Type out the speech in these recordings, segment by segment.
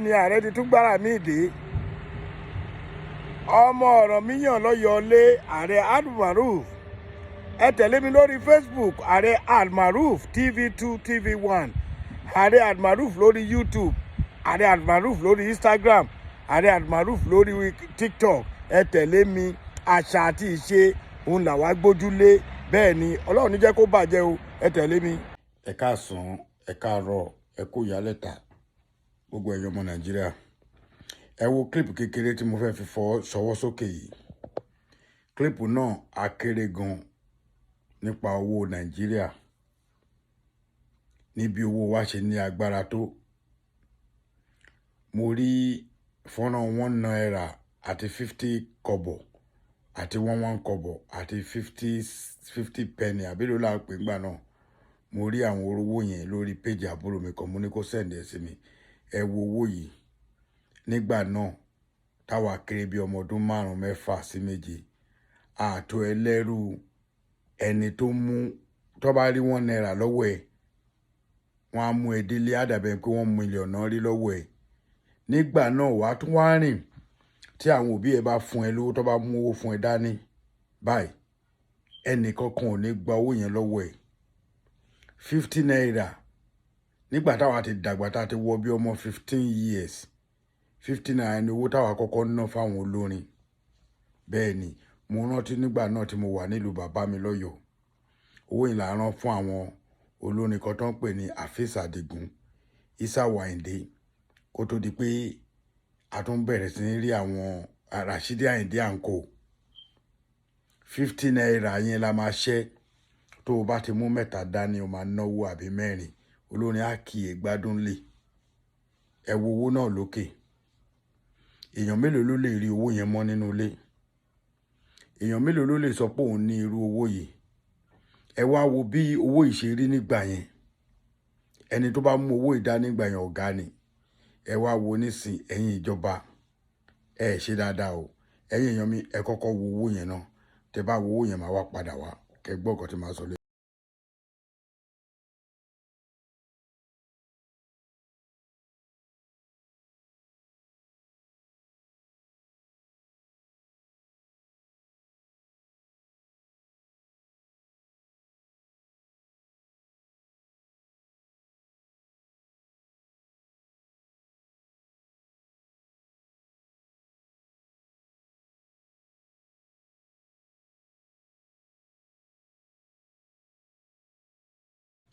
Ni ààrẹ ti tún gbára míì dé. Ọmọ Ọ̀rànmíyàn lọ́yọ̀ọ́lé, Ààrẹ Almaroof. Ẹ tẹ̀lé mi lórí Facebook, Ààrẹ Almaroof TV2, TV1, Ààrẹ Almaroof lórí YouTube, Ààrẹ Almaroof lórí Instagram, Ààrẹ Almaroof lórí TikTok. Ẹ tẹ̀lé mi. Àṣà àti ìṣe òun làwa gbójúlé. Bẹ́ẹ̀ ni, Ọlọ́run ní jẹ́ kó bàjẹ́ o. Ẹ tẹ̀lé mi. Ẹ káàsán, ẹ káàárọ̀, ẹ kú ìyálẹ̀ta, gbogbo ẹ̀yin ọmọ Nàìjíríà. Ẹ wo clip kékeré tí mo fẹ́ fi fọ́ ṣọwọ́ sókè yìí. Clip náà á kéré gan nípa owó Nàìjíríà, níbi owó wa ṣe ní agbára tó. Mo rí fọ́nrán ₦1 àti 50 kọ́bọ̀ àti one one kọ́bọ̀ àti fifty fifty penny, àbí ló là ń pè ńgbà náà. Mo rí àwọn owó yẹn lórí péjì àbúrò mi kan. Mo ní kó send ẹ̀ sí mi. Ẹ wo owó yìí nígbà náà táwa kéré bí ọmọ ọdún 5, 6 sí 7. Ààtò ẹlẹ́rú ẹni tó mú, tó bá rí ₦1 lọ́wọ́ ẹ̀, wọ́n á mú ẹ délé, àdàbẹ̀ pé 1 million náà rí lọ́wọ́ ẹ̀. Nígbà náà, wàá tún wá rìn tí àwọn òbí ẹ bá fún ẹ lówó, tó bá mú owó fún ẹ dání báyìí, ẹnì kankan ò ní gba owó yẹn lọ́wọ́ ẹ̀. ₦50 nígbà táwa ti dàgbà, tá a ti wọ bí ọmọ 15 years, ₦50 ní owó táwa kọ́kọ́ ná fáwọn olórin. Bẹ́ẹ̀ ni, mo rántí nígbà náà tí mo wà nílùú bàbá mi lọ́yọ̀ọ́, owó yìí là ń rán fún àwọn olórin kan tó ń pè ní Afeez Adigun, Isa Wayinde, kó tó di pé a tún bẹ̀rẹ̀ sí ní rí àwọn Rashidi Ayinde anko. ₦50 yẹn la máa ṣẹ́. Tó o bá ti mú mẹ́ta dání, o máa náwó, àbí mẹ́rin, olórin á kì í gbádùn lè. Ẹ wo owó náà lókè. Èèyàn mélòó ló lè rí owó yẹn mọ́ nínú ilé? Èèyàn mélòó ló lè sọ pé òun ní irú owó yìí? Ẹ wá wo bí owó yìí ṣe rí nígbà yẹn. Ẹni tó bá mú owó ìdá nígbà yẹn, ọ̀gá ni. Ẹ wá wo nísìn. Ẹ̀yin ìjọba, ẹ ṣe dáadáa o. Ẹ̀yin èèyàn mi, ẹ kọ́kọ́ wo owó yẹn náà. Tẹ bá wo owó yẹn, máa wá padà wá kẹ́ gbọ́ nǹkan tí màá sọ lé.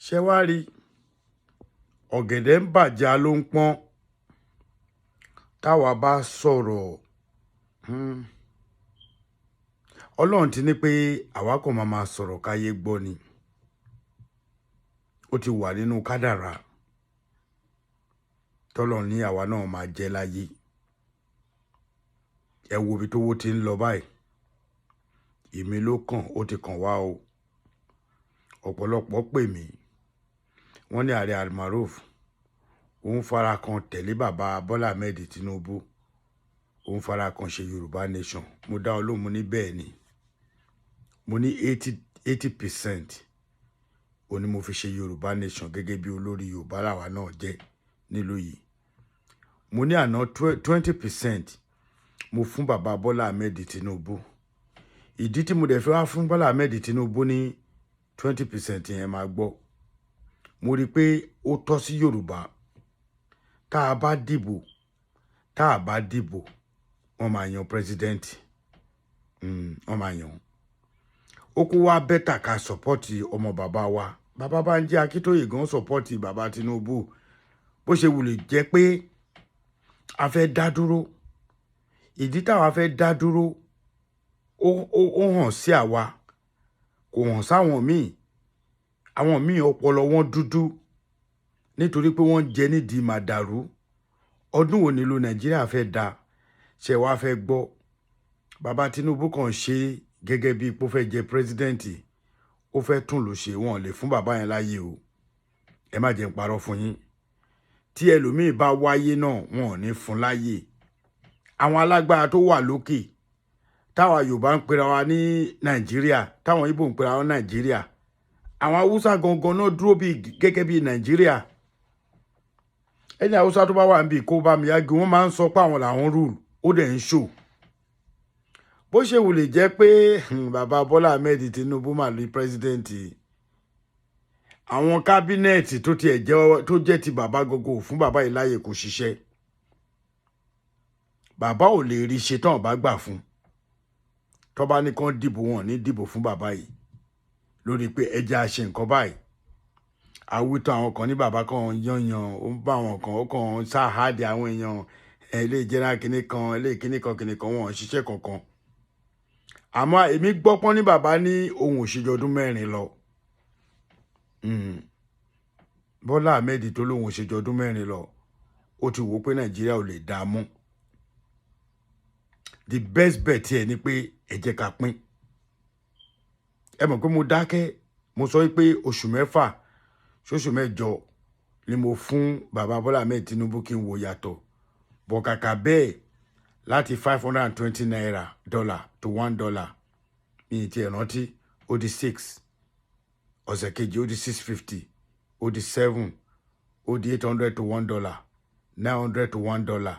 Ṣé wá rí ọ̀gẹ̀dẹ̀ ń bàjẹ́ ló ń pọ́n. Táwa bá sọ̀rọ̀, Ọlọ́run ti ní pé àwa kò máa máa sọ̀rọ̀ káyé gbọ́ ni. Ó ti wà nínú kádàrá tọ́lọ̀ ní àwa náà máa jẹ́ láyé. Ẹ wo ibi tówó ti ń lọ báyìí. Èmi ló kàn, ó ti kàn wá o. Ọ̀pọ̀lọpọ̀ pè mí, wọ́n ní Ààrẹ Almaroof, òun fara kan tẹ̀lé bàbá Bọ́lá Ahmed Tinubu, òun fara kan ṣe Yorùbá Nation. Mo dá ọ lóhùn, mo ní bẹ́ẹ̀ ni. Mo ní 80% òní mo fi ṣe Yorùbá Nation gẹ́gẹ́ bí olórí Yorùbá làwa náà jẹ́ nílùú yìí. Mo ní àná 20% mo fún bàbá Bọ́lá Ahmed Tinubu. Ìdí tí mo dẹ̀ fi wá fún Bọ́lá Ahmed Tinubu ní 20% yẹn, máa gbọ́. Mo rí i pé ó tọ́ sí Yorùbá. Tá a bá dìbò, tá a bá dìbò, wọ́n máa yan president, wọ́n máa yan. Ó kó wá better ká support ọmọ bàbá wa. Bàbá Bánjí Akíntóyè gan support bàbá Tinubu. Bó ṣe wùlé jẹ́ pé a fẹ́ dá dúró, ìdí táwa fẹ́ dá dúró, ó hàn sí àwa, kò hàn sáwọn míì. Àwọn míì, ọpọlọ wọn dúdú nítorí pé wọ́n jẹ nídìí màdàrú. Ọdún wo nílùú Nàìjíríà fẹ́ da? Ṣe wàá fẹ́ gbọ́? Bàbá Tinubu kàn ṣe gẹ́gẹ́ bíi pé ó fẹ́ jẹ president, ó fẹ́ tún lù ṣe. Wọn lè fún bàbá yẹn láyè o. Ẹ má jẹ́ n parọ́ fún yín. Tí ẹlòmíín bá wáyé náà, wọn ò ní fún láyè. Àwọn alágbára tó wà lókè, táwa Yorùbá ń pera wa ní Nàìjíríà, táwọn Ìgbò ń pera wọn Nàìjíríà, àwọn Haúsá gangan náà dúró bíi gẹ́gẹ́ bíi Nàìjíríà. Ẹni Haúsá tó bá wà níbi kó bá mi yági, wọ́n máa ń sọ pé àwọn làwọn rule, ó dẹ̀ ń ṣò. Bó ṣe wù lè jẹ́ pé bàbá Bọ́lá Ahmed Tinubu mà ní president, àwọn cabinet tó tiẹ̀ jẹ́ tó jẹ́ ti bàbá gogo fún bàbá yìí láàyè kò ṣiṣẹ́. Bàbá ò lè rí ṣe tán bá gbà fún. Tó bá ní kán dìbò, wọn ní dìbò fún bàbá yìí lórí pé ẹ jẹ́ a ṣe nǹkan báyìí. Àwítọ́ àwọn kan ní bàbá kan yanyan, ó ń bá àwọn kan, ó kàn ń ṣáàdì àwọn èèyàn, ilé ìjẹ́ra kìnnì kan, ilé kìnnì kan kìnnì kan, wọn ò ṣiṣẹ́ kankan. Àmọ́ èmi gbọ́ pọ́n ní bàbá ní ohun òṣèjọ ọdún 4 lọ. Bọ́lá Ahmed tó lóun òṣèjọ ọdún 4 lọ, ó ti wò ó pé Nàìjíríà ò lè dààmú. The best bet ẹ ni pé ẹ jẹ́ ká pín. Ẹ mọ̀ pé mo dákẹ́, mo sọ pé oṣù 6 ṣoṣù 8 ni mo fún bàbá Bọ́lá Ahmed Tinubu kí n wò yàtọ̀ bọ̀. Kàkà bẹ́ẹ̀, láti ₦520 dollar to $1, mi ì tiẹ̀ rántí, ó di 6. Ọ̀sẹ̀ kejì, ó di 650, ó di 7, ó di 800 to $1, 900 to $1,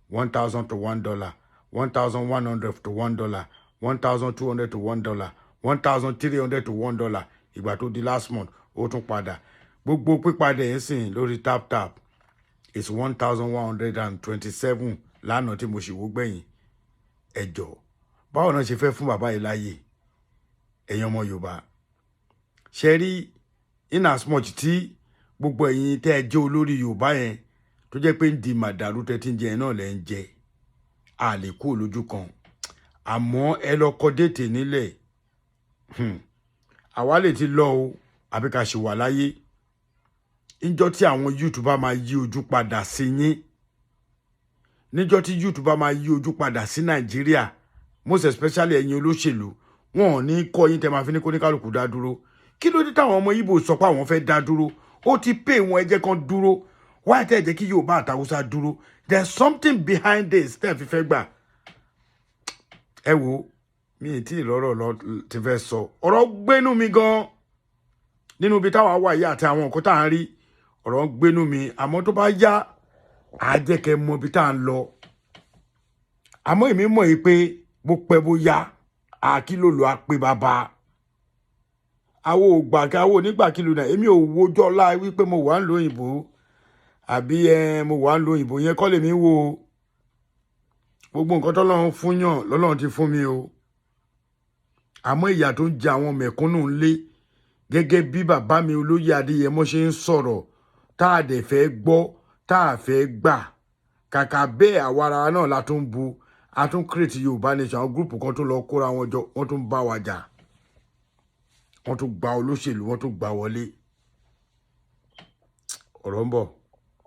1,000 to $1, 1,100 to $1, 1,200 to $1, 1,300 to $1. Ìgbà tó di last month, ó tún padà. Gbogbo pípadà ẹ̀ sìn lórí tap tap is 1,127 lánàá tí mo sì wó gbẹ̀yìn. Ẹjọ́, báwo náà ṣe fẹ́ fún bàbá yìí láàyè? Ẹ̀yin ọmọ Yorùbá, ṣe rí, in as much tí gbogbo ẹ̀yin tẹ́ ẹ jẹ́ olórí Yorùbá yẹn, tó jẹ́ pé ń di màdàrú tẹ́ tí ń jẹ yẹn náà lẹ́ ń jẹ, a lè kú lójú kan. Àmọ́ ẹ lọ kọ date nílẹ̀. Àwa lè ti lọ o, àbí ká ṣì wà láyé níjọ́ tí àwọn youth bá máa yí ojú padà sí yín, níjọ́ tí youth bá máa yí ojú padà sí Nàìjíríà, most especially ẹ̀yin olóṣèlú, wọn ò ní kọ́ yín tẹ́ máa fi ní kóníkálukú dá dúró. Kí ló dé táwọn ọmọ Ìgbò sọ pé àwọn fẹ́ dá dúró? Ó ti pè wọn, ẹ jẹ́ kan dúró. Wáyé tẹ́ ẹ jẹ́ kí Yorùbá àtàwùsá dúró? There's something behind this tẹ́ ẹ fi fẹ́ gbà. Ẹ wo, mi ì tí ì lọ́rọ̀ lọ ti fẹ́ sọ. Ọ̀rọ̀ gbénú mi gan nínú ibi táwa wà yìí àti àwọn nǹkan tá à ń rí. Ọ̀rọ̀ ń gbénú mi, àmọ́ tó bá yá, á jẹ́ kẹ́ mọ ibi tá à ń lọ. Àmọ́ èmi mọ̀ yìí pé bó pẹ́ bó yá, àkìlòlò á pé bàbá àwọn ò gbà kí àwọn onígbàkìlò náà. Èmi ò wojọ́ ọlá wípé mo wà ń lo òyìnbó àbí ẹ mo wà ń lo òyìnbó yẹn kọ́ lèmi wo. Gbogbo nǹkan tọ́lọ́run fún yàn lọ́lọ́run ti fún mi o. Àmọ́ ìyà tó ń jẹ àwọn mẹ̀kúnnù ńlé, gẹ́gẹ́ bí bàbá mi olóyè Adéyẹmọ ṣe ń sọ̀rọ̀, tá a dẹ̀ fẹ́ gbọ́, tá a fẹ́ gbà. Kàkà bẹ́ẹ̀, àwa ara náà la tún bu, a tún create Yorùbá Nation. Àwọn group kan tó lọ kóra wọn jọ, wọ́n tún bá wa jà, wọ́n tún gba olóṣèlú, wọ́n tún gbà wọlé. Ọ̀rọ̀ ń bọ̀.